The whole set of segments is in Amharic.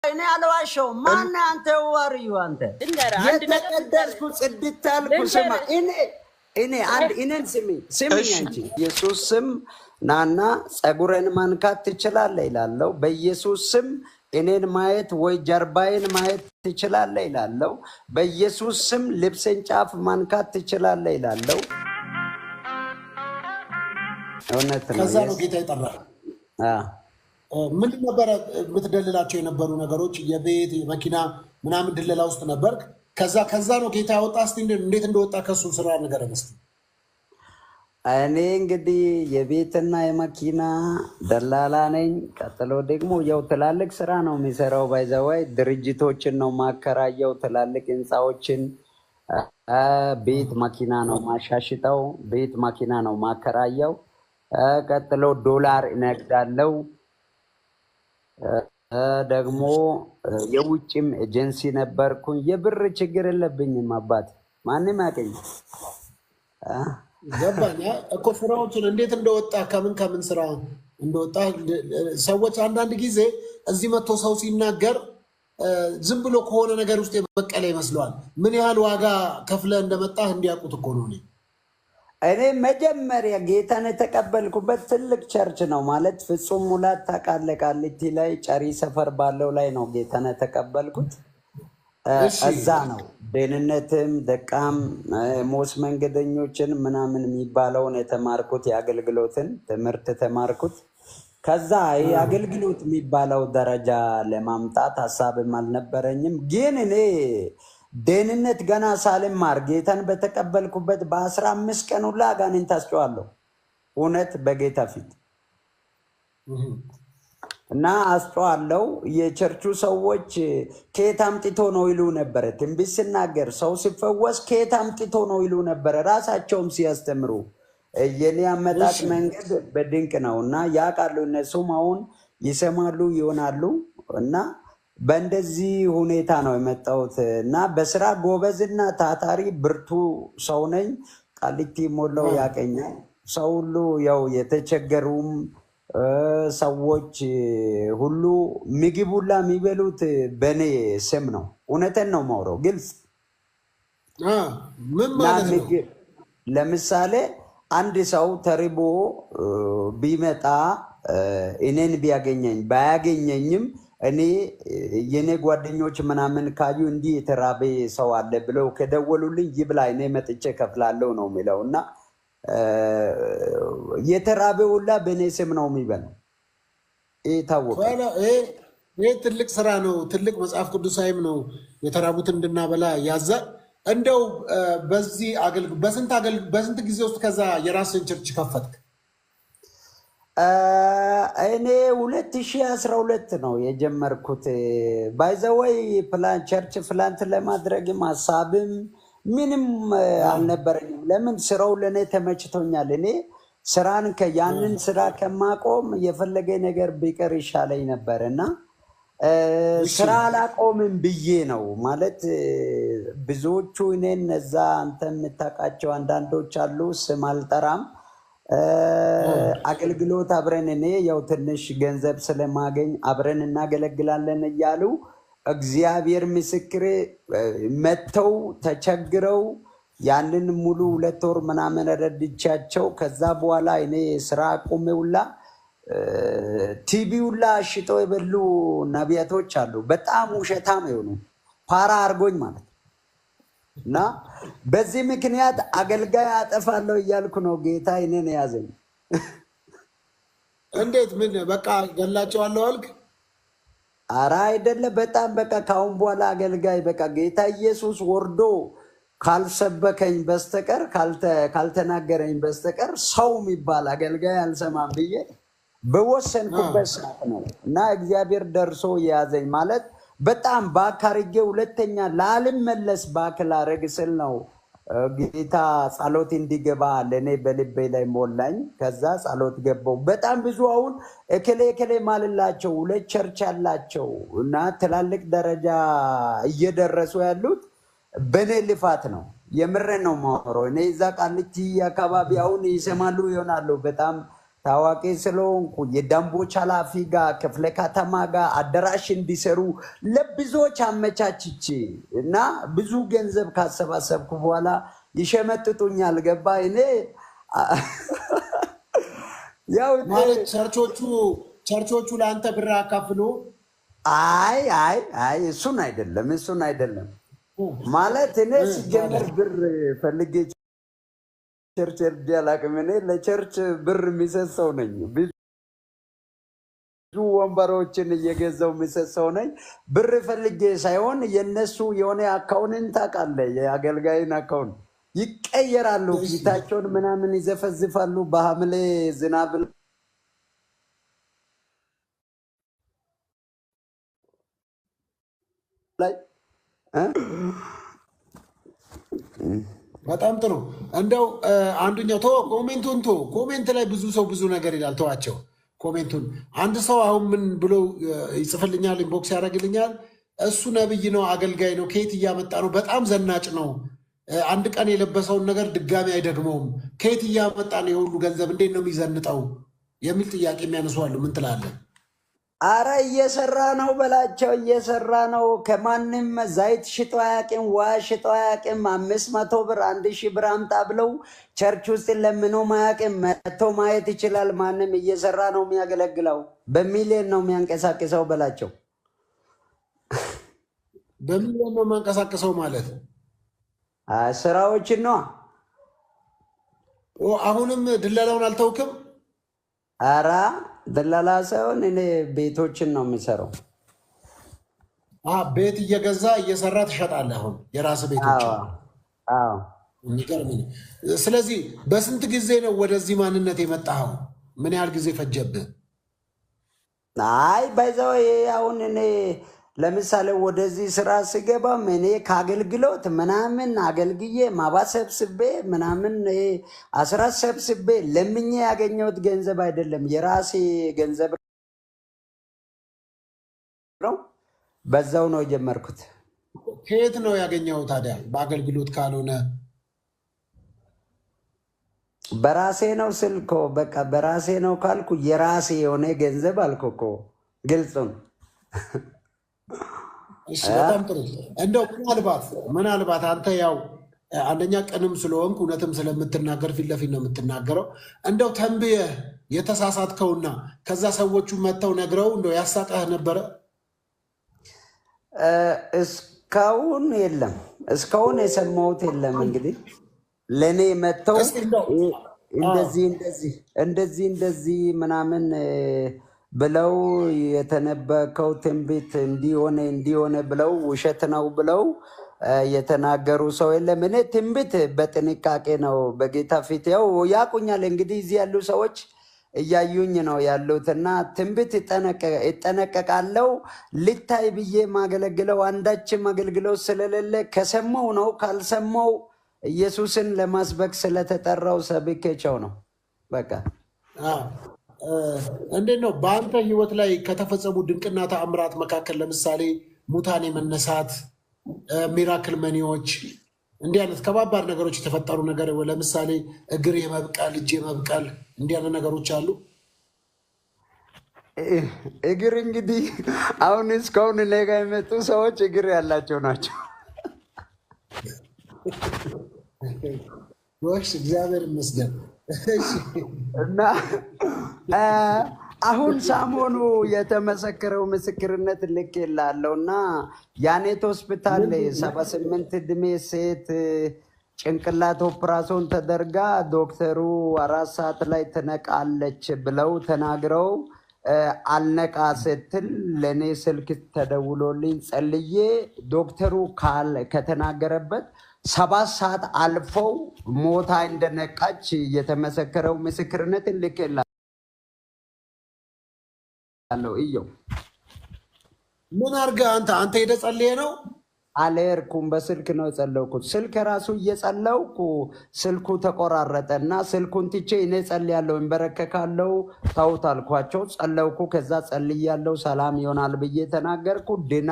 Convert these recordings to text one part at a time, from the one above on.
እኔ አልዋሸሁም። ማነህ አንተ? ዋርዩ አንተ ልንገርህ አንድ ነገር የተቀደስኩ ጽድት ያልኩ ስማ፣ ልንገርህ እኔ አንድ እኔን ስሚ ስሚኝ፣ እሺ አንቺ ኢየሱስ ስም ናና ጸጉሬን ማንካት ትችላለህ ይላለው። በኢየሱስ ስም እኔን ማየት ወይ ጀርባዬን ማየት ትችላለህ ይላለው። በኢየሱስ ስም ልብሴን ጫፍ ማንካት ትችላለህ ይላለው። እውነት ነው። ከዛ ነው የስ ጌታ የጠራ። ምንድን ነበረ የምትደልላቸው የነበሩ ነገሮች? የቤት የመኪና ምናምን ድለላ ውስጥ ነበርክ። ከዛ ነው ጌታ ያወጣ። እስኪ እንዴት እንደወጣ ከሱ ስራ ንገረን እስኪ። እኔ እንግዲህ የቤትና የመኪና ደላላ ነኝ። ቀጥሎ ደግሞ ያው ትላልቅ ስራ ነው የሚሰራው። By the way ድርጅቶችን ነው ማከራየው፣ ትላልቅ ህንፃዎችን፣ ቤት መኪና ነው ማሻሽጠው፣ ቤት መኪና ነው ማከራየው። ቀጥሎ ዶላር እነግዳለው። ደግሞ የውጭም ኤጀንሲ ነበርኩኝ። የብር ችግር የለብኝም አባት፣ ማንም ያገኝ ገባኝ እኮ ስራዎችን እንዴት እንደወጣ ከምን ከምን ስራ እንደወጣ። ሰዎች አንዳንድ ጊዜ እዚህ መጥቶ ሰው ሲናገር ዝም ብሎ ከሆነ ነገር ውስጥ የበቀለ ይመስለዋል። ምን ያህል ዋጋ ከፍለህ እንደመጣህ እንዲያውቁት እኮ ነው። እኔ እኔ መጀመሪያ ጌታን የተቀበልኩበት ትልቅ church ነው ማለት ፍጹም ሙላት ታውቃለህ፣ ቃሊቲ ላይ ጨሪ ሰፈር ባለው ላይ ነው ጌታን የተቀበልኩት። እሺ እዛ ነው ደህንነትም ደቃም ሞስ መንገደኞችን ምናምን የሚባለውን የተማርኩት፣ የአገልግሎትን ትምህርት ተማርኩት። ከዛ ይህ አገልግሎት የሚባለው ደረጃ ለማምጣት ሀሳብም አልነበረኝም። ግን እኔ ደህንነት ገና ሳልማር ጌታን በተቀበልኩበት በ15 ቀን ሁላ አጋንንት አስጨዋለሁ። እውነት በጌታ ፊት እና አስጨዋለሁ። የቸርቹ ሰዎች ከየት አምጥቶ ነው ይሉ ነበረ። ትንቢት ስናገር ሰው ሲፈወስ ከየት አምጥቶ ነው ይሉ ነበረ። ራሳቸውም ሲያስተምሩ የኔ አመጣጥ እሺ መንገድ በድንቅ ነው እና ያውቃሉ። እነሱም አሁን ይሰማሉ ይሆናሉ እና በእንደዚህ ሁኔታ ነው የመጣሁት እና በስራ ጎበዝና ታታሪ ብርቱ ሰው ነኝ። ቃሊቲ ሞላው ያቀኛል። ሰው ሁሉ ያው የተቸገሩም ሰዎች ሁሉ ምግብ ሁላ የሚበሉት በእኔ ስም ነው። እውነትን ነው የማወራው፣ ግልጽ አ፣ ምን እና ማለት ነው? ምግብ ለምሳሌ አንድ ሰው ተርቦ ቢመጣ እኔን ቢያገኘኝ ባያገኘኝም እኔ የኔ ጓደኞች ምናምን ካዩ እንዲህ የተራበ ሰው አለ ብለው ከደወሉልኝ ይብላ፣ እኔ መጥቼ ከፍላለሁ ነው የሚለው እና የተራበ ሁላ በእኔ ስም ነው የሚበላው። ይህ የታወቀ ኋላ ይሄ ትልቅ ስራ ነው። ትልቅ መጽሐፍ ቅዱሳዊም ነው። የተራቡትን እንድናበላ ያዛል። እንደው በዚህ በስንት ጊዜ ውስጥ ከዛ የራስን church ከፈትክ? እኔ 2012 ነው የጀመርኩት። By the way plan church plant ለማድረግም ሀሳብም ምንም አልነበረኝም። ለምን ስራው ለእኔ ተመችቶኛል። እኔ ስራን ያንን ስራ ከማቆም የፈለገ ነገር ቢቀር ይሻለኝ ነበር እና እሺ ስራ አላቆምም ብዬ ነው ማለት። ብዙዎቹ እኔን እዛ አንተ የምታውቃቸው አንዳንዶች አሉ፣ ስም አልጠራም። አገልግሎት አብረን እኔ ያው ትንሽ ገንዘብ ስለማገኝ አብረን እናገለግላለን እያሉ እግዚአብሔር ምስክሬ መጥተው ተቸግረው ያንን ሙሉ 2 ወር ምናምን ረድቻቸው። ከዛ በኋላ እኔ ስራ አቁሜ ሁላ ቲቪ ሁላ ሽጠው የበሉ ነቢያቶች አሉ። በጣም ውሸታም የሆኑ ፓራ አድርጎኝ ማለት ነው። እና በዚህ ምክንያት አገልጋይ አጠፋለሁ እያልኩ ነው። ጌታ እኔን የያዘኝ። እንዴት ምን በቃ ገላቸዋለሁ አልክ? አረ አይደለም፣ በጣም በቃ ከአሁን በኋላ አገልጋይ በቃ ጌታ ኢየሱስ ወርዶ ካልሰበከኝ በስተቀር ካልተናገረኝ በስተቀር ሰው የሚባል አገልጋይ አልሰማም ብዬ በወሰንኩበት ሰዓት ነው እና እግዚአብሔር ደርሶ የያዘኝ ማለት በጣም back አድርጌ ሁለተኛ ላልመለስ back ላረግ ስል ነው ጌታ ጸሎት እንዲገባ ለእኔ በልቤ ላይ ሞላኝ። ከዛ ጸሎት ገባው። በጣም ብዙ አሁን እከሌ እከሌ ማልላቸው 2 church ያላቸው እና ትላልቅ ደረጃ እየደረሱ ያሉት በእኔ ልፋት ነው። የምሬን ነው የማወራው። እኔ እዛ ቃሊቲ አካባቢ አሁን ይሰማሉ ይሆናሉ በጣም ታዋቂ ስለሆንኩ የደንቦች ኃላፊ ጋር ክፍለ ከተማ ጋር አዳራሽ እንዲሰሩ ለብዙዎች አመቻችቼ እና ብዙ ገንዘብ ካሰባሰብኩ በኋላ ይሸመጥጡኛል። ገባ እኔ ያው ማለት ቸርቾቹ ለአንተ ብር አካፍሎ? አይ አይ አይ፣ እሱን አይደለም፣ እሱን አይደለም። ማለት እኔ ሲጀመር ብር ፈልጌ church ሄጄ አላውቅም። እኔ ለ church ብር የሚሰጥ ሰው ነኝ። ብዙ ወንበሮችን እየገዛው የሚሰጥ ሰው ነኝ። ብር ፈልጌ ሳይሆን የነሱ የሆነ account ታውቃለህ፣ የአገልጋይን account ይቀየራሉ፣ ፊታቸውን ምናምን ይዘፈዝፋሉ በሐምሌ ዝናብ ላይ። በጣም ጥሩ። እንደው አንዱኛው ተወው፣ comment ኡን ተወው። Comment ላይ ብዙ ሰው ብዙ ነገር ይላል። ተዋቸው comment ኡን። አንድ ሰው አሁን ምን ብሎ ይጽፍልኛል፣ inbox ያደርግልኛል። እሱ ነብይ ነው፣ አገልጋይ ነው፣ ከየት እያመጣ ነው? በጣም ዘናጭ ነው። አንድ ቀን የለበሰውን ነገር ድጋሚ አይደግመውም። ከየት እያመጣ ነው የሁሉ ገንዘብ? እንዴት ነው የሚዘንጠው? የሚል ጥያቄ የሚያነሱ አሉ። ምን ትላለህ? አረ እየሰራ ነው በላቸው፣ እየሰራ ነው። ከማንም ዘይት ሽጦ አያውቅም፣ ውሃ ሽጦ አያውቅም። 500 ብር 1000 ብር አምጣ ብለው church ውስጥ ለምኖ አያውቅም። መጥቶ ማየት ይችላል። ማንም እየሰራ ነው የሚያገለግለው፣ በሚሊዮን ነው የሚያንቀሳቅሰው በላቸው። በሚሊዮን ነው የሚያንቀሳቅሰው ማለት? ስራዎችን ነዋ። አሁንም ድለላውን አልተውክም? አራ ደላላ ሳይሆን እኔ ቤቶችን ነው የሚሰራው። ቤት እየገዛ እየሰራ ትሸጣለህ። አሁን የራስህ ቤቶች? አዎ። የሚገርም ነው። ስለዚህ በስንት ጊዜ ነው ወደዚህ ማንነት የመጣኸው? ምን ያህል ጊዜ ፈጀብህ? አይ by the way፣ አሁን እኔ ለምሳሌ ወደዚህ ስራ ስገባም እኔ ከአገልግሎት ምናምን አገልግዬ ማባ ሰብስቤ ምናምን አስራት ሰብስቤ ለምኜ ያገኘሁት ገንዘብ አይደለም፣ የራሴ ገንዘብ ነው። በዛው ነው የጀመርኩት። ከየት ነው ያገኘኸው ታዲያ? በአገልግሎት ካልሆነ? በራሴ ነው ስልኮ በቃ በራሴ ነው ካልኩ የራሴ የሆነ ገንዘብ አልኩ እኮ፣ ግልጽ ነው። እሺ፣ በጣም ጥሩ። እንደው ምናልባት አንተ ያው አንደኛ ቅንም ስለሆንክ እውነትም ስለምትናገር ፊት ለፊት ነው የምትናገረው። እንደው ተንብየህ የተሳሳትከውና ከዛ ሰዎቹ መጥተው ነግረው እንደው ያሳቀህ ነበረ? እስካሁን የለም፣ እስካሁን የሰማሁት የለም። እንግዲህ ለእኔ መጥተው እንደዚህ እንደዚህ እንደዚህ እንደዚህ ምናምን ብለው የተነበከው ትንቢት እንዲሆነ እንዲሆነ ብለው ውሸት ነው ብለው የተናገሩ ሰው የለም። እኔ ትንቢት በጥንቃቄ ነው በጌታ ፊት፣ ያው ያቁኛል። እንግዲህ እዚህ ያሉ ሰዎች እያዩኝ ነው ያሉት እና ትንቢት እጠነቀቃለው። ልታይ ብዬ ማገለግለው አንዳችም አገልግሎት ስለሌለ ከሰማው ነው፣ ካልሰማው ኢየሱስን ለማስበክ ስለተጠራው ሰብኬቸው ነው በቃ። እንዴት ነው በአንተ ህይወት ላይ ከተፈጸሙ ድንቅና ተአምራት መካከል ለምሳሌ ሙታን የመነሳት፣ miracle money ዎች፣ እንዲህ አይነት ከባባድ ነገሮች የተፈጠሩ ነገር፣ ለምሳሌ እግር የመብቀል፣ እጅ የመብቀል እንዲህ አይነት ነገሮች አሉ? እግር እንግዲህ አሁን እስካሁን እኔ ጋ የመጡ ሰዎች እግር ያላቸው ናቸው። እግዚአብሔር ይመስገን። እና አሁን ሰሞኑ የተመሰከረው ምስክርነት ልክ የላለው እና ያኔት ሆስፒታል 78 ዕድሜ ሴት ጭንቅላት ኦፕራሲዮን ተደርጋ ዶክተሩ 4 ሰዓት ላይ ትነቃለች ብለው ተናግረው አልነቃ ስትል ለእኔ ስልክ ተደውሎልኝ ጸልዬ ዶክተሩ ከተናገረበት 7 ሰዓት አልፈው ሞታ እንደነቃች የተመሰከረው ምስክርነት ልኬልሃለሁ። እየው። ምን አድርገህ አንተ ሄደህ ጸልየህ ነው? አልሄድኩም። በስልክ ነው የጸለውኩት። ስልክ ራሱ እየጸለውኩ ስልኩ ተቆራረጠ እና ስልኩን ትቼ እኔ ጸልያለሁ፣ እንበረከካለሁ፣ ተውት አልኳቸው። ጸለውኩ። ከዛ ጸልያለሁ፣ ሰላም ይሆናል ብዬ ተናገርኩ። ድና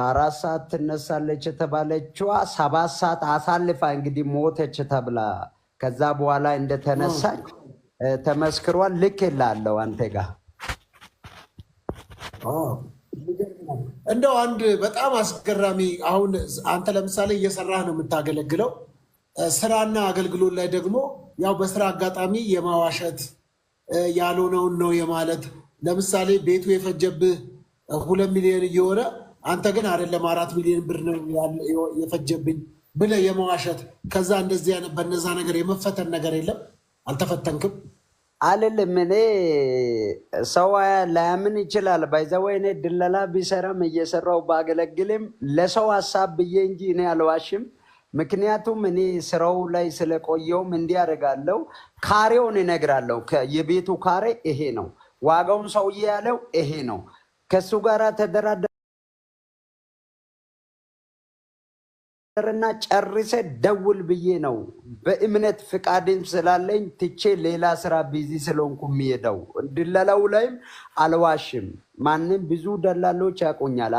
4 ሰዓት ትነሳለች የተባለችዋ 7 ሰዓት አሳልፋ እንግዲህ ሞተች ተብላ ከዛ በኋላ እንደተነሳች ተመስክሯል። ልክ ላለው አንተ ጋር። እንደው አንድ በጣም አስገራሚ፣ አሁን አንተ ለምሳሌ እየሰራህ ነው የምታገለግለው። ስራና አገልግሎት ላይ ደግሞ ያው በስራ አጋጣሚ የማዋሸት፣ ያልሆነውን ነው የማለት፣ ለምሳሌ ቤቱ የፈጀብህ 2 ሚሊዮን እየሆነ አንተ ግን አይደለም 4 ሚሊዮን ብር ነው የፈጀብኝ ብለህ የመዋሸት፣ ከዛ እንደዚህ በነዛ ነገር የመፈተን ነገር የለም? አልተፈተንክም? አልልም። እኔ ሰው ላያምን ይችላል። By the way እኔ ድለላ ቢሰራም እየሰራው ባገለግልም ለሰው ሀሳብ ብዬ እንጂ እኔ አልዋሽም። ምክንያቱም እኔ ስራው ላይ ስለቆየውም እንዲህ አደርጋለሁ። ካሬውን እነግራለሁ። የቤቱ ካሬ ይሄ ነው፣ ዋጋውን ሰውዬ ያለው ይሄ ነው። ከሱ ጋር ተደራደርና ጨርሰ ደውል ብዬ ነው። በእምነት ፍቃድም ስላለኝ ትቼ ሌላ ስራ busy ስለሆንኩ የሚሄደው ድለላው ላይም አልዋሽም። ማንም ብዙ ደላሎች ያውቁኛል፣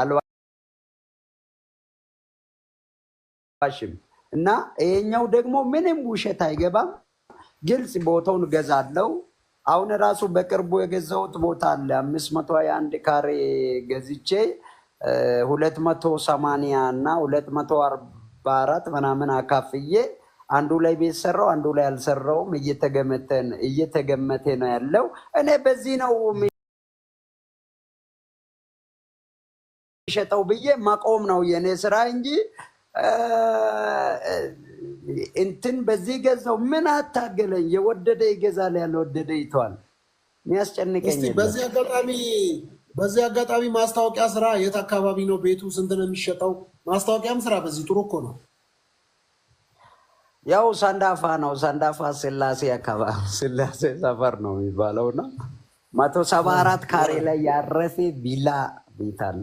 አልዋሽም። እና ይሄኛው ደግሞ ምንም ውሸት አይገባም። ግልጽ ቦታውን ገዛለው። አሁን ራሱ በቅርቡ የገዛሁት ቦታ አለ። 521 ካሬ ገዝቼ 280 እና 244 ምናምን አካፍዬ አንዱ ላይ ቤት ሰራው፣ አንዱ ላይ አልሰራውም። እየተገመተ ነው ያለው። እኔ በዚህ ነው የሚሸጠው ብዬ መቆም ነው የኔ ስራ እንጂ እንትን በዚህ ገዛው ምን አታገለኝ። የወደደ ይገዛል፣ ያልወደደ ይተዋል። የሚያስጨንቀኝ እስቲ የለም። በዚህ አጋጣሚ ማስታወቂያ ስራ። የት አካባቢ ነው ቤቱ? ስንት ነው የሚሸጠው? ማስታወቂያም ስራ በዚህ፣ ጥሩ እኮ ነው። ያው ሰንዳፋ ነው። ሰንዳፋ ስላሴ አካባቢ፣ ስላሴ ሰፈር ነው የሚባለው እና 174 ካሬ ላይ ያረፈ ቪላ ቤት አለ።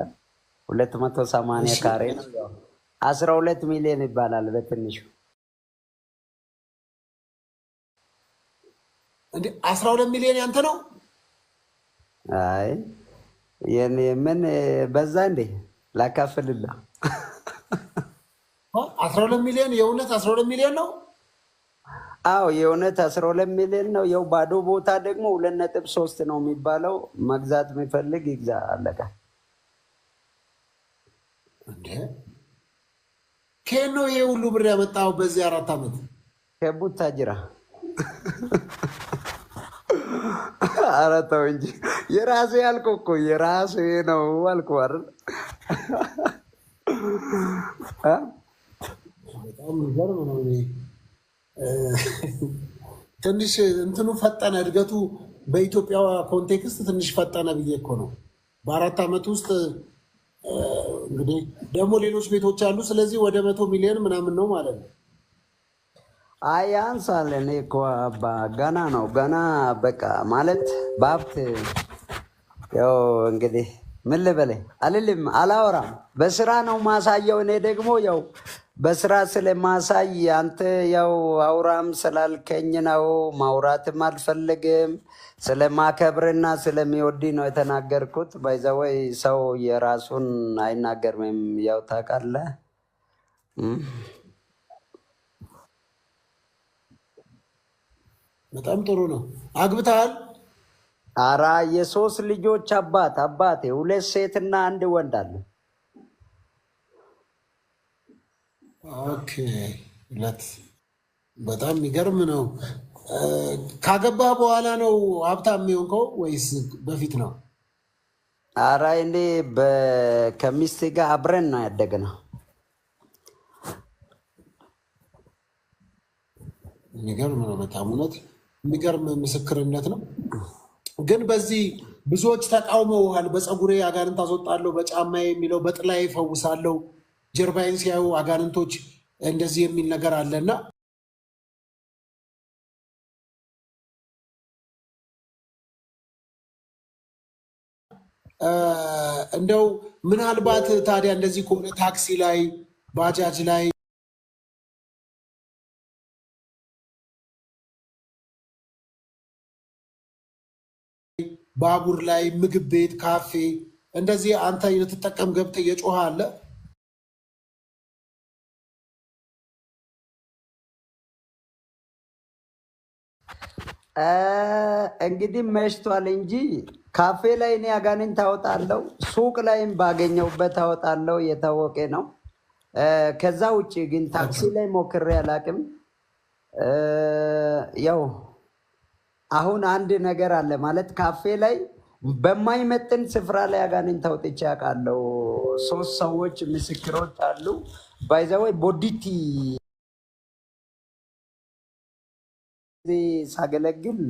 280 ካሬ ነው። ያው 12 ሚሊዮን ይባላል በትንሹ። እንዴ፣ 12 ሚሊዮን ያንተ ነው? አይ የኔ ምን በዛ እንዴ? ላካፍልልህ። 12 ሚሊዮን የእውነት 12 ሚሊዮን ነው? አዎ፣ የእውነት 12 ሚሊዮን ነው። ያው ባዶ ቦታ ደግሞ 2.3 ነው የሚባለው። መግዛት የሚፈልግ ይግዛ። አለቀ። እንዴ፣ ከየት ነው ይሄ ሁሉ ብር ያመጣው በዚህ 4 ዓመት? ከቡታጅራ። ኧረ ተው እንጂ፣ የራሴ ያልኩህ እኮ የራሴ ነው አልኩህ አይደል? እ? በጣም የሚገርም ነው። እኔ ትንሽ እንትኑ ፈጠነ እድገቱ፣ በኢትዮጵያ context ትንሽ ፈጠነ ብዬ እኮ ነው። በ4 ዓመት ውስጥ እንግዲህ ደግሞ ሌሎች ቤቶች አሉ። ስለዚህ ወደ 100 ሚሊዮን ምናምን ነው ማለት ነው። አይ ያንሳል። እኔ እኮ አባ ገና ነው፣ ገና በቃ ማለት በሀብት ያው እንግዲህ ምን ልበልህ አልልም፣ አላወራም። በስራ ነው ማሳየው። እኔ ደግሞ ያው በስራ ስለማሳይ አንተ ያው አውራም ስላልከኝ ነው፣ ማውራትም አልፈልግም። ስለማከብርና ስለሚወድ ነው የተናገርኩት። By the way ሰው የራሱን አይናገርም፣ ያው ታውቃለህ። በጣም ጥሩ ነው። አግብተሃል? አራ የሶስት ልጆች አባት፣ አባቴ ሁለት ሴትና አንድ ወንድ አለ። Okay፣ ሁለት፣ በጣም የሚገርም ነው። ካገባህ በኋላ ነው ሀብታም የሆንከው ወይስ በፊት ነው? አራ እኔ ከሚስቴ ጋር አብረን ነው ያደግነው። የሚገርም ነው። በጣም እውነት የሚገርም ምስክርነት ነው። ግን በዚህ ብዙዎች ተቃውመውሃል። በፀጉሬ አጋንንት አስወጣለሁ፣ በጫማዬ የሚለው፣ በጥላዬ እፈውሳለሁ፣ ጀርባዬን ሲያዩ አጋንንቶች እንደዚህ የሚል ነገር አለና እንደው ምናልባት ታዲያ እንደዚህ ከሆነ ታክሲ ላይ፣ ባጃጅ ላይ፣ ባቡር ላይ፣ ምግብ ቤት፣ ካፌ እንደዚህ አንተ ልትጠቀም ገብተህ የጮኸ አለ? እንግዲህ መሽቷል እንጂ ካፌ ላይ እኔ አጋንንት አወጣለሁ፣ ሱቅ ላይም ባገኘሁበት አወጣለሁ። የታወቀ ነው። ከዛ ውጭ ግን ታክሲ ላይ ሞክሬ አላቅም። ያው አሁን አንድ ነገር አለ ማለት ካፌ ላይ በማይመጥን ስፍራ ላይ አጋንንት አውጥቼ አውቃለሁ። 3 ሰዎች ምስክሮች አሉ። By the way ቦዲቲ ሳገለግል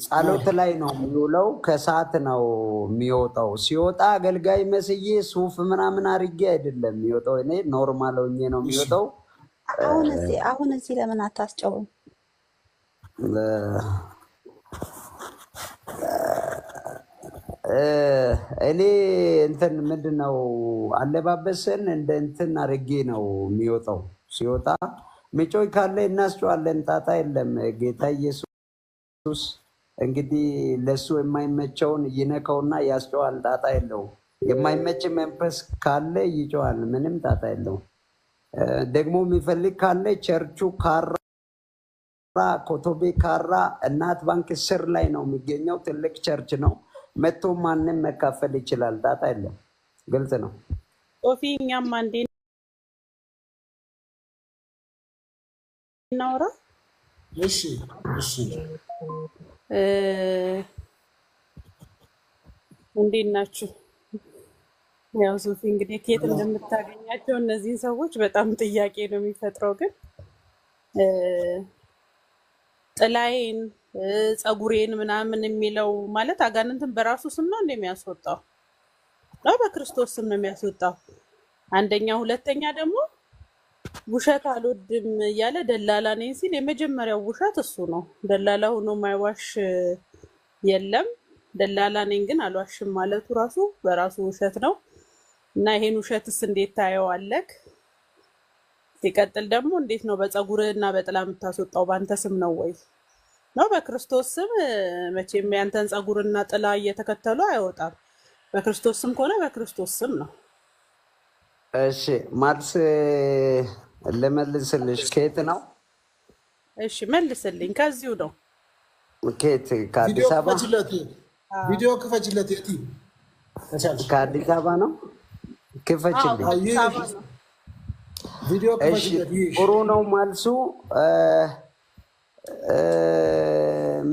ጸሎት ላይ ነው የሚውለው። ከሰዓት ነው የሚወጣው። ሲወጣ አገልጋይ መስዬ ሱፍ ምናምን አድርጌ አይደለም የሚወጣው። እኔ normal ሆኜ ነው የሚወጣው። አሁን እዚህ ለምን አታስጨውም? እኔ እንትን ምንድን ነው አለባበስን እንደ እንትን አድርጌ ነው የሚወጣው። ሲወጣ ምጮይ ካለ እናስጨዋለን፣ ጣጣ የለም። ጌታ ኢየሱስ እንግዲህ ለሱ የማይመቸውን ይነካውና ያስጨዋል፣ ጣጣ የለውም። የማይመች መንፈስ ካለ ይጨዋል፣ ምንም ጣጣ የለውም። ደግሞ የሚፈልግ ካለ ቸርቹ ካራ ኮቶቤ ካራ እናት ባንክ ስር ላይ ነው የሚገኘው። ትልቅ church ነው። መጥቶ ማንም መካፈል ይችላል። ጣጣ የለም። ግልጽ ነው። ሶፊ እኛም አንዴ እናውራ። እሺ። እንዴት ናችሁ? ያው ሶፊ እንግዲህ ከየት እንደምታገኛቸው እነዚህን ሰዎች በጣም ጥያቄ ነው የሚፈጥረው። ግን ጥላዬን ፀጉሬን ምናምን የሚለው ማለት አጋንንትን በራሱ ስም ነው እንደሚያስወጣው ነው፣ በክርስቶስ ስም ነው የሚያስወጣው። አንደኛ፣ ሁለተኛ ደግሞ ውሸት አልወድም እያለ ደላላ ነኝ ሲል የመጀመሪያው ውሸት እሱ ነው። ደላላ ሆኖ ማይዋሽ የለም። ደላላ ነኝ ግን አልዋሽም ማለቱ ራሱ በራሱ ውሸት ነው። እና ይሄን ውሸትስ እንዴት ታየዋለክ? ሲቀጥል ደግሞ እንዴት ነው በፀጉርህ እና በጥላ የምታስወጣው? በአንተ ስም ነው ወይ ነው? በክርስቶስ ስም መቼም ያንተን ፀጉርና ጥላ እየተከተሉ አይወጣም። በክርስቶስ ስም ከሆነ በክርስቶስ ስም ነው። እሺ መልስ ልመልስልሽ። ከየት ነው? እሺ መልስልኝ። ከዚሁ ነው። ከየት? ቪዲዮ ከአዲስ አበባ? ክፈችለት፣ ቪዲዮ ክፈችለት። የቲ ከቻልሽ። ከአዲስ አበባ ነው። አዎ ክፈችልኝ። ከአዲስ አበባ ነው። ቪዲዮ እሺ ክፈችለት። ይህ ጥሩ ነው መልሱ።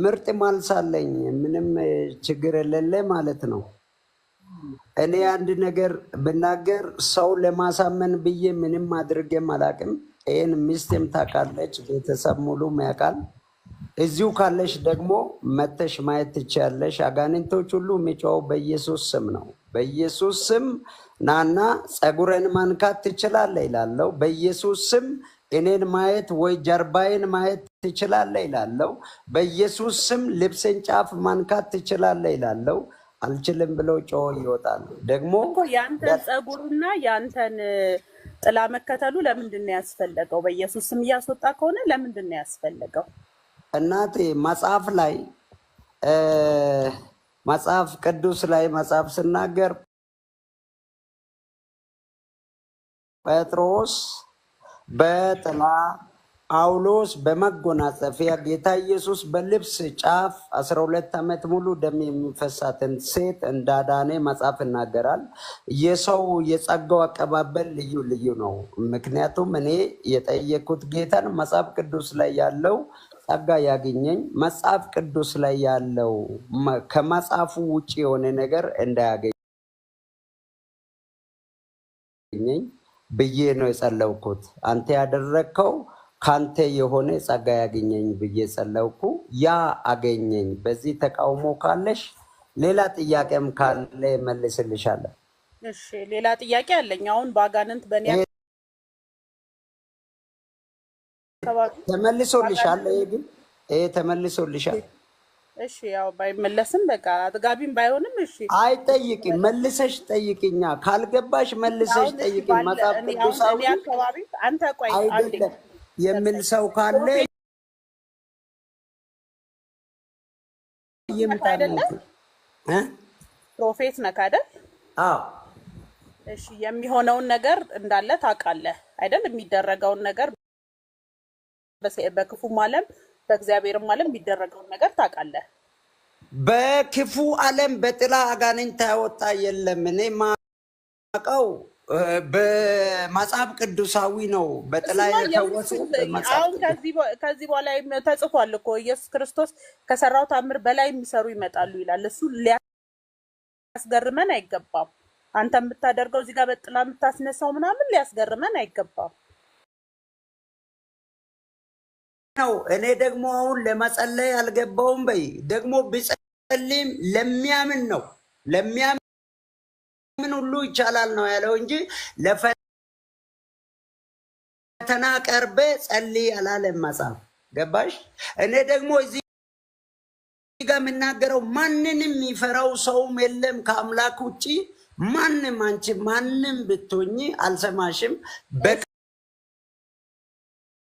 ምርጥ መልስ አለኝ። ምንም ችግር የሌለ ማለት ነው። እኔ አንድ ነገር ብናገር ሰው ለማሳመን ብዬ ምንም አድርጌም አላውቅም። ይህን ሚስቴም ታውቃለች፣ ቤተሰብ ሙሉም ያውቃል። እዚሁ ካለሽ ደግሞ መተሽ ማየት ትችያለሽ። አጋንንቶች ሁሉ የሚጮኸው በኢየሱስ ስም ነው። በኢየሱስ ስም ናና ፀጉሬን ማንካት ትችላለህ ይላለው። በኢየሱስ ስም እኔን ማየት ወይ ጀርባዬን ማየት ትችላለህ ይላለው። በኢየሱስ ስም ልብሴን ጫፍ ማንካት ትችላለህ ይላለው። አልችልም ብለው ጮኸው ይወጣሉ። ደግሞ እኮ የአንተን ፀጉርና የአንተን ጥላ መከተሉ ለምንድን ነው ያስፈለገው? በኢየሱስ ስም እያስወጣ ከሆነ ለምንድን ነው ያስፈለገው? እናቴ መጽሐፍ ላይ መጽሐፍ ቅዱስ ላይ መጽሐፍ ስናገር ጴጥሮስ በጥላ፣ ጳውሎስ በመጎናጸፊያ፣ ጌታ ኢየሱስ በልብስ ጫፍ 12 ዓመት ሙሉ ደም የሚፈሳትን ሴት እንዳዳነ መጽሐፍ ይናገራል። የሰው የጸጋው አቀባበል ልዩ ልዩ ነው። ምክንያቱም እኔ የጠየኩት ጌታን መጽሐፍ ቅዱስ ላይ ያለው ጸጋ ያገኘኝ፣ መጽሐፍ ቅዱስ ላይ ያለው ከመጽሐፉ ውጭ የሆነ ነገር እንዳያገኘኝ ብዬ ነው የጸለውኩት። አንተ ያደረግከው ካንተ የሆነ ጸጋ ያገኘኝ ብዬ ጸለውኩ። ያ አገኘኝ። በዚህ ተቃውሞ ካለሽ ሌላ ጥያቄም ካለ መልስልሻለሁ። እሺ ሌላ ጥያቄ አለኝ። አሁን በአጋንንት በእኔ ይሄ አካባቢ ተመልሶልሻል። ይሄ ግን ይሄ ተመልሶልሻል። እሺ ያው ባይመለስም በቃ አጥጋቢም ባይሆንም እሺ። አይጠይቂ፣ መልሰሽ ጠይቅኛ። ካልገባሽ መልሰሽ አሁን እሺ ጠይቅኝ። ባለ መጽሐፍ እኔ አሁን ቅዱሳዊ እኔ አካባቢ አንተ ቆይ አንዴ አይደለም የሚል ሰው ካለ Prophet ነህ ይምጣ። አይደለ? እ? Prophet ነህ አይደል? አዎ። እሺ የሚሆነውን ነገር እንዳለ ታውቃለህ አይደል? የሚደረገውን ነገር በክፉም ዓለም በእግዚአብሔርም ዓለም የሚደረገውን ነገር ታውቃለህ። በክፉ ዓለም በጥላ አጋንንት ያወጣ የለም። እኔ ማቀው በመጽሐፍ ቅዱሳዊ ነው። በጥላ እሱማ የፈወሱ ኢየሱስ በመጽሐፍ አሁን ቅዱስ ከዚህ በኋላ ተጽፏል እኮ ኢየሱስ ክርስቶስ ከሰራው ታምር በላይ የሚሰሩ ይመጣሉ ይላል። እሱ ሊያስገርመን አይገባም። አንተ የምታደርገው እዚህ ጋር በጥላ የምታስነሳው ምናምን ሊያስገርመን አይገባም። ነው። እኔ ደግሞ አሁን ለመጸለይ አልገባውም። በይ ደግሞ ብጸልይም ለሚያምን ነው፣ ለሚያምን ሁሉ ይቻላል ነው ያለው እንጂ ለፈተና ቀርቤ ጸልይ አላለም መጽሐፍ። ገባሽ? እኔ ደግሞ እዚህ ጋር የምናገረው ማንንም የሚፈራው ሰውም የለም ከአምላክ ውጭ ማንም። አንቺ ማንም ብትሆኚ አልሰማሽም። እሺ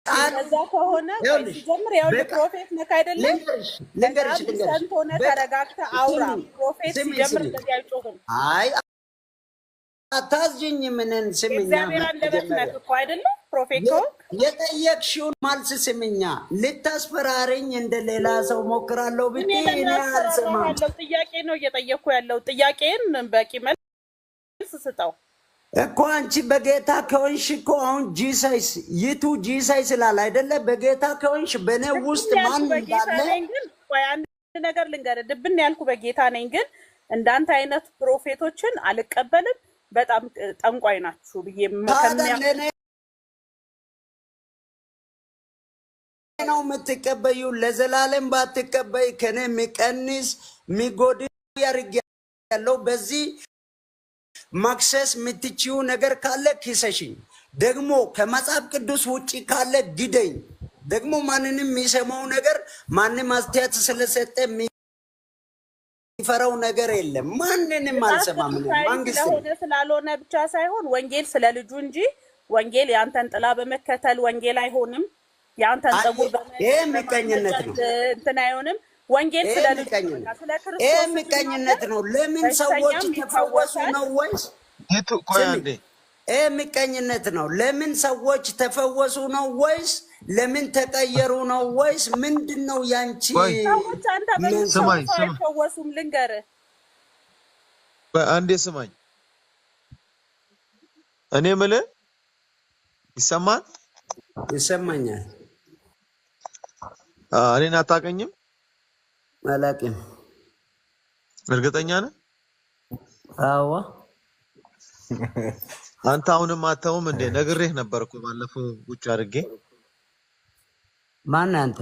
በቃል እንደዛ ከሆነ ቆይ ይኸውልሽ፣ ሲጀምር ያው በቃ prophet ነህ አይደለ? ልንገርሽ ልንገርሽ በጣም ልንገርሽ decent ሆነ በቃ ተረጋግተህ አውራ። ስሚ prophet ስሚ ሲጀምር ስሚ እንደዚህ አይጮህም። አይ አታዝዥኝ። ምንን ስምኛ የእግዚአብሔር አንደበት መጀመሪያ ነህ እኮ አይደለ? prophet ከሆንክ የጠየቅሽውን መልስ ስምኛ። ልታስፈራሪኝ እንደ ሌላ ሰው ሞክራለሁ እኔ ብትይ ለምን እኔ አልሰማም። አስፈራራሃለሁ? ጥያቄ ነው እየጠየቅኩ ያለው። ጥያቄን በቂ መልስ ስጠው። እኮ አንቺ በጌታ ከሆንሽ እኮ አሁን Jesus ይቱ Jesus ይላል አይደለ? በጌታ ከሆንሽ በእኔ ድብን ውስጥ ያልኩ ማን በጌታ እንዳለ ነኝ፣ ግን ቆይ አንድ ነገር ልንገርህ። ድብን ያልኩ በጌታ ነኝ፣ ግን እንዳንተ አይነት prophet ኦችን አልቀበልም። በጣም ጠንቋይ ናችሁ ብዬ ታዲያ ከሚያ ለእኔ ነው የምትቀበዩ? ለዘላለም ባትቀበይ ከኔ የሚቀንስ የሚጎድል ያርግ ያለው በዚህ ማክሰስ የምትችይው ነገር ካለ ክሰሽኝ። ደግሞ ከመጽሐፍ ቅዱስ ውጭ ካለ ግደኝ። ደግሞ ማንንም የሚሰማው ነገር ማንም አስተያየት ስለሰጠ የሚፈራው ነገር የለም። ማንንም መጽሐፍ አልሰማም። እኔ ቅዱሳዊ መንግስት ነው። ስለሆነ ስላልሆነ ብቻ ሳይሆን ወንጌል ስለ ልጁ እንጂ ወንጌል የአንተን ጥላ በመከተል ወንጌል አይሆንም። የአንተን አይ ፀጉር ይሄ ምቀኝነት በማስመጨት ነው። እንትን አይሆንም። ወንጌል ይሄ ስለ ልጁ ነው። በቃ ምቀኝነት ስለ ይሄ ክርስቶስ ስንናገር ምቀኝነት ነው። ለምን ሰዎች በሽተኛም ተፈወሱ ይፈወሳል። ነው ወይስ ይቱ ቆይ ስሚ፣ አንዴ ይሄ ምቀኝነት ነው። ለምን ሰዎች ተፈወሱ ነው ወይስ ለምን ተቀየሩ ነው ወይስ ምንድን ነው ያንቺ ቆይ ሰዎች አንተ መንፈስ? ስማኝ በምትፈውሰው ስማ አይፈወሱም። ልንገርህ ቆይ አንዴ ስማኝ። እኔ የምልህ ይሰማል? ይሰማኛል። እኔን አታውቀኝም? አላውቅም። እርግጠኛ ነህ? አዋ አንተ አሁንም አተውም እንዴ? ነግሬህ ነበር እኮ ባለፈው ቁጭ አድርጌ ማን አንተ?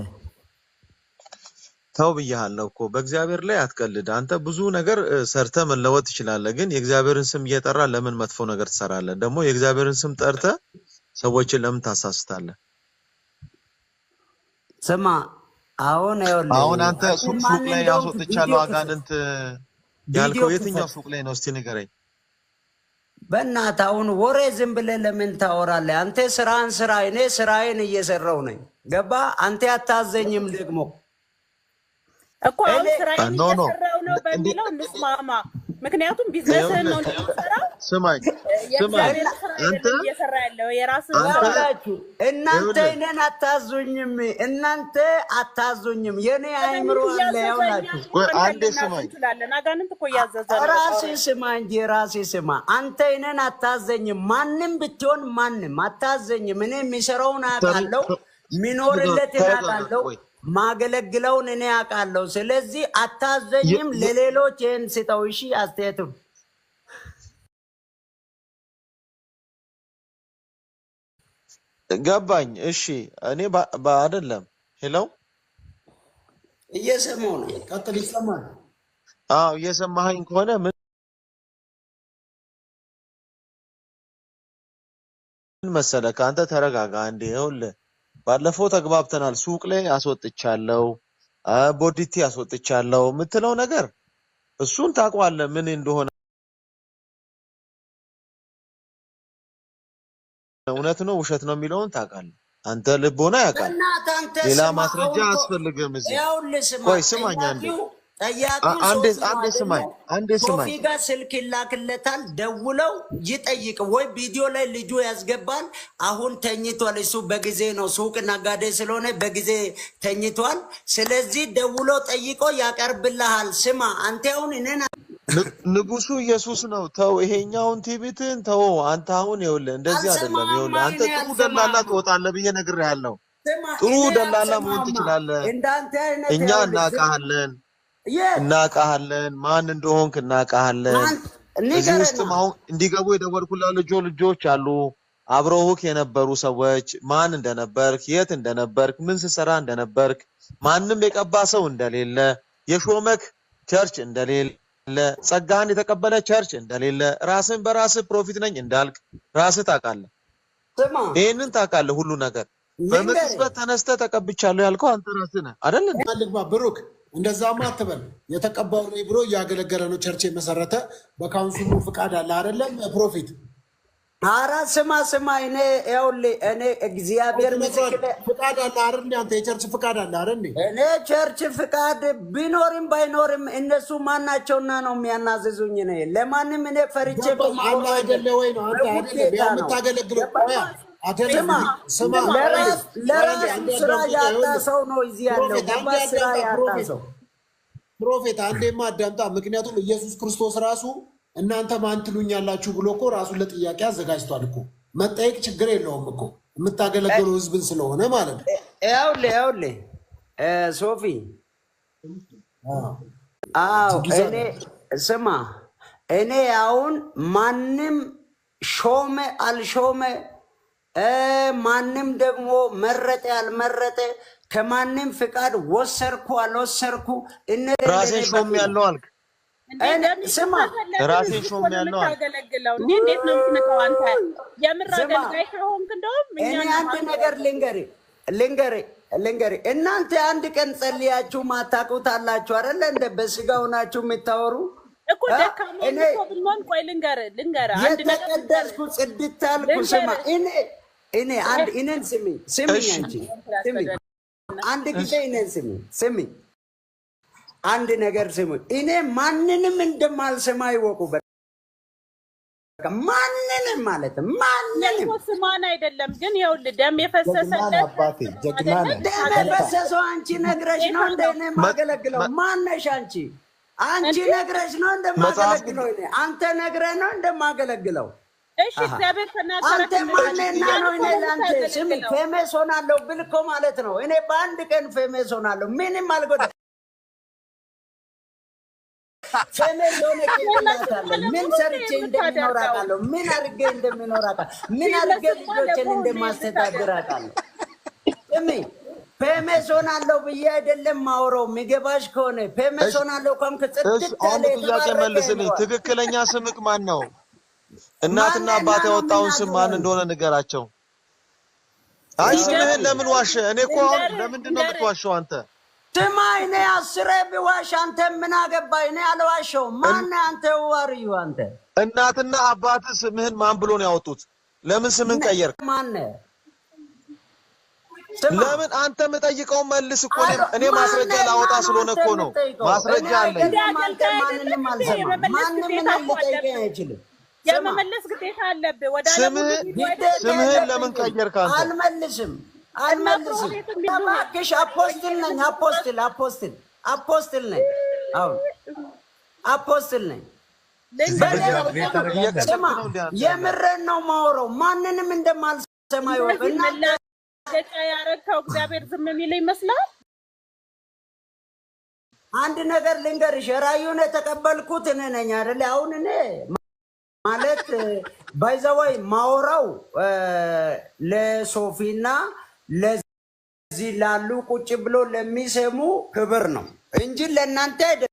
ተው ብዬሃለሁ እኮ። በእግዚአብሔር ላይ አትቀልድ። አንተ ብዙ ነገር ሰርተህ መለወጥ ትችላለህ፣ ግን የእግዚአብሔርን ስም እየጠራ ለምን መጥፎ ነገር ትሰራለህ? ደግሞ የእግዚአብሔርን ስም ጠርተህ ሰዎችን ለምን ታሳስታለህ? ስማ አሁን ይኸውልህ አሁን አንተ አንተ ሱቅ ማን ላይ እንደሆንክ አስወጥቻለሁ ቪዲዮ ክፈት፣ አጋንንት ቪዲዮ ያልከው የትኛው ክፈት። ሱቅ ላይ ነው? እስቲ ንገረኝ። በእናትህ አሁን ወሬ ዝም ብለህ ለምን ታወራለህ? አንተ ስራህን ስራ፣ እኔ ስራዬን እየሰራው ነኝ። ገባ? አንተ አታዘኝም ደግሞ እኮ አሁን እኔ ስራዬን no no እየሰራው ነው እንዴ በሚለው እንስማማ። ምክንያቱም ቢዝነስህን ነው ይኸውልህ፣ እንጂ የምትሰራው ስማኝ ስማኝ የእግዚአብሔር ስራ አንተ አይደለም እየሰራ ያለው የራስህን አንተ ስራ ነው። ያውላችሁ እናንተ ይኸውልህ እኔን አታዙኝም፣ እናንተ አታዙኝም። የኔ አይምሮ አጋንንት አለ። እያዘዘ እኛ ያውላችሁ እኮ ቆይ አንተን አንዴ ልናዝ ስማኝ እንችላለን። አጋንንት እኮ እያዘዘ ነው። ራሴ already ስማ እንጂ ራሴ ስማ። አንተ እኔን አታዘኝም። ማንም ብትሆን ማንም አታዘኝም። እኔ የሚሰራውን አውቃለሁ፣ የሚኖርለትን ተረጋጋ አውቃለሁ፣ ቆይ ማገለግለውን እኔ አውቃለሁ። ስለዚህ አታዘኝም። ለሌሎች ይህን ስጠው። እሺ አስተያየቱን ገባኝ። እሺ እኔ አይደለም hello፣ እየሰማሁ ነው። ቀጥል፣ ይሰማል። አዎ እየሰማኸኝ ከሆነ ምን መሰለህ፣ ከአንተ ተረጋጋ አንዴ። ይኸውልህ ባለፈው ተግባብተናል። ሱቅ ላይ አስወጥቻለሁ፣ ቦዲቲ አስወጥቻለሁ የምትለው ነገር እሱን ታውቀዋለህ ምን እንደሆነ እውነት ነው ውሸት ነው የሚለውን ታውቃለህ። አንተ ልቦና ያውቃል። በእናትህ አንተ ሌላ ስማ፣ ማስረጃ አሁን እኮ አያስፈልግም እዚህ። ይኸውልህ ስማ፣ ቆይ ስማኝ አንዴ። ጠያቂው ጠያቂው አንዴ ሶፊ ነው አንዴ አይደለ? ስማኝ፣ አንዴ ሶፊ ስማኝ። ጋር ስልክ ይላክለታል። ደውለው ይጠይቅ ወይ ቪዲዮ ላይ ልጁ ያስገባል። አሁን ተኝቷል። እሱ በጊዜ ነው ሱቅ ነጋዴ ስለሆነ በጊዜ ተኝቷል። ስለዚህ ደውሎ ጠይቆ ያቀርብልሃል። ስማ አንተ አሁን እኔን ንጉሱ ኢየሱስ ነው። ተው ይሄኛውን ትዕቢትህን ተው። አንተ አሁን ይኸውልህ እንደዚህ አይደለም። አልሰማህማ። ይኸውልህ አንተ እኔ ጥሩ ደላላ አልሰማህማ። ትወጣለህ ብዬ ነግሬሃለሁ። ስማ ጥሩ እኔ ደላላ መሆን አልሰማህማ። ትችላለህ። እንዳንተ አይነት እኛ ይኸውልህ ዝም እናውቃሃለን፣ የት እናውቃሃለን፣ ማን እንደሆንክ እናውቃሃለን። አንተ እዚህ ውስጥም ንገረና አሁን እንዲገቡ የደወልኩላ ልጆች አሉ። አብረውህ የነበሩ ሰዎች ማን እንደነበርክ፣ የት እንደነበርክ፣ ምን ስትሰራ እንደነበርክ፣ ማንም የቀባ ሰው እንደሌለ፣ የሾመክ church እንደሌለ፣ ጸጋህን የተቀበለ church እንደሌለ፣ ራስን በራስህ prophet ነኝ እንዳልክ ራስህ ታውቃለህ። ስማ ይህንን ታውቃለህ ሁሉ ነገር። ልንገርህ በመቅጽበት ተነስተህ ተቀብቻለሁ ያልከው አንተ ራስህ ነህ አይደል እንዴ? ልግባ ብሩክ፣ እንደዛማ አትበል። የተቀባው ነኝ ብሎ እያገለገለ ነው። church የመሰረተ በ council ኡ ፍቃድ አለ አይደለም? prophet ኧረ ስማ ስማ፣ እኔ ይኸውልህ እኔ እግዚአብሔር ተነግሯል። ምስክሬ፣ ፍቃድ አለ አይደል? አንተ የ church ፍቃድ አለ አይደል? እኔ church ፍቃድ ቢኖርም ባይኖርም እነሱ ማናቸውና ነው የሚያናዝዙኝ? እኔ ለማንም እኔ ፈርቼ እኮ ገባኝ። አለ ማወራው አይደለ አይደለም፣ ወይ ነው አንተ አይደለም በውዴታ ያው ነው። የምታገለግለው። ገባህ? ቆያ አይደለም ስማ ስማ፣ ቆይ ቆይ ለራሱ አንዴ ስራ አዳምጠኝ። ያጣ ይኸውልህ ሰው ነው እዚህ ያለው። prophet፣ አንዴ ገባህ? ስራ አዳምጣ ያጣ prophet ሰው prophet አንዴማ አዳምጣ። ምክንያቱም ኢየሱስ ክርስቶስ ራሱ እናንተ ማን ትሉኛላችሁ ብሎ እኮ ራሱን ለጥያቄ አዘጋጅቷል እኮ። መጠየቅ ችግር የለውም እኮ የምታገለግለው ህዝብን ስለሆነ ማለት ነው። ይኸውልህ ይኸውልህ ሶፊ አዎ፣ አዎ ጊዜ እኔ ስማ፣ እኔ አሁን ማንም ሾመ አልሾመ ማንም ደግሞ መረጠ አልመረጠ ከማንም ፍቃድ ወሰርኩ አልወሰርኩ እነ ራሴን ለእኔ ሾም በቂ ነው። ያለው አልክ። እንዴ እኔ ደም ስማ ይፈሰሰለትን ራሴን ህዝብ እኮ ሾም ነው ያለው አልክ። የምታገለግለው። እንዴ እንዴት ነው የምትንቀው አንተ? የምር ስማ አገልጋይ ከሆንክ እንደውም እኔ እኛን ነው አንድ ማክበር ነገር ልንገር ልንገር ልንገር፣ እናንተ አንድ ቀን ጸልያችሁ ማታውቁት አላችሁ አይደለ? እንደ በስጋ ሆናችሁ የምታወሩ እኮ እ? ደካማም እኔ እኮ ብንሆን፣ ቆይ ልንገርህ ልንገርህ አንድ ነገር ልንገርህ የተቀደስኩ ጽድት ያልኩ ስማ፣ ልንገርህ እኔ እኔ አንድ እኔን ስሚ ስሚኝ፣ እሺ አንቺ ስሚ አንድ ጊዜ እኔን ስሚ ስሚ፣ አንድ ነገር ስሚ። እኔ ማንንም እንደማልሰማ ይወቁ። በቃ ማንንም ማለት ማንንም እኮ ስማን አይደለም ግን ይኸውልህ ደም ጀግና ነህ የፈሰሰለት አባቴ፣ ህዝብ ነው ጀግና አይደለ? ነህ። ደም በርታ። የፈሰሰው አንቺ ነግረሽ ነው እንደ እኔ መ- ማገለግለው? መ- ማነሽ አንቺ? አንቺ እንዴ ነግረሽ ነው መጽሐፍ እንደማገለግለው? እኔ አንተ ነግረህ ነው እንደማገለግለው? እሺ አሃ እግዚአብሔር ተናገረ አንተ እንበል። ማነና እኛን ነው እኮ እኔ ነው ለአንተ ስሚ የምታገለግለው። famous ሆናለሁ ብል እኮ ማለት ነው። እኔ በአንድ ቀን famous ሆናለሁ። ምንም አልጎዳ famous የሆነ ጭንቅላት famous አለ። ምን ለመሆን ነው ሰርቼ እንደሚኖር የምታደርገው። አውቃለሁ። ምን አድርጌ እንደሚኖር አውቃለሁ። ምን አድርጌ famous ማ ልጆችን ለመሆን ነው እንደማስተዳድር የምታደርገው። አውቃለሁ። ስሚ famous ሆናለሁ ብዬ አይደለም ማውረው። የሚገባሽ ከሆነ famous እሺ ሆናለሁ ከምክ እሺ፣ ጽድት ያለ አንድ ጥያቄ የተባረከ መልስልኝ። ይኖራል። ትክክለኛ ስምክ ማን ነው? እናትና ማነና አባት ነው ያወጣውን ስም ማን የምናገረው? እንደሆነ ንገራቸው። አይ ስምህን ሲጀምር ለምን ዋሸ? እኔ እኮ አሁን ልንገርህ ለምንድን ነው ልንገርህ የምትዋሸው አንተ? ስማ እኔ አስሬ ቢዋሽ አንተ ምን አገባ? እኔ አልዋሸውም። እን- ማነህ አንተ? ዋርዩ አንተ እናትና አባት ስምህን ማን ብሎ ነው ያወጡት? ለምን ስምህን ቀየርክ? ማነህ? ስማ ለምን አንተ የምጠይቀውን መልስ እኮ። እኔ አሎ እኔ ማስረጃ ማነህና ላወጣ ነው ስለሆነ አንተ እኮ ነው። የምትጠይቀው? እኔ ማስረጃ አለኝ። እንደ አይደለም አንተ አገልጋይ አይደለም ማንንም እንዴ? አልሰማም። የመመለስ ማንም ግዴታ እኔን እኮ ሊጠይቀኝ አለብህ። አይችልም። ስማ የመመለስ ግዴታ አለብህ። ወደ ዓለም ሁሉ ስምህን ሂዱ አይደል? ግዴታ ስምህን ለምን የለብኝም። ቀየርክ አንተ? አልመልስም እና አልመልስም። prophet የሚሉህ እባክሽ apostle ነኝ። apostle apostle apostle ነኝ። አሁን apostle ነኝ። ልንገርህ በሌላ upgrade ታደርጋለህ። እየቀለድክ ስማ ነው እንዴ አንተ ያለው? የምሬን ነው ማውረው። ማንንም እንደማልሰማ ይወቅ። እንደዚህ እናንተ መላገጫ ያረግከው እግዚአብሔር ዝም የሚል ይመስላል? አንድ ነገር ልንገርሽ፣ ራእዩን የተቀበልኩት እኔ ነኝ አይደለ? አሁን እኔ ማለት by the way ማውራው ለሶፊና ለዚህ ላሉ ቁጭ ብሎ ለሚሰሙ ክብር ነው እንጂ ለእናንተ አይደለም።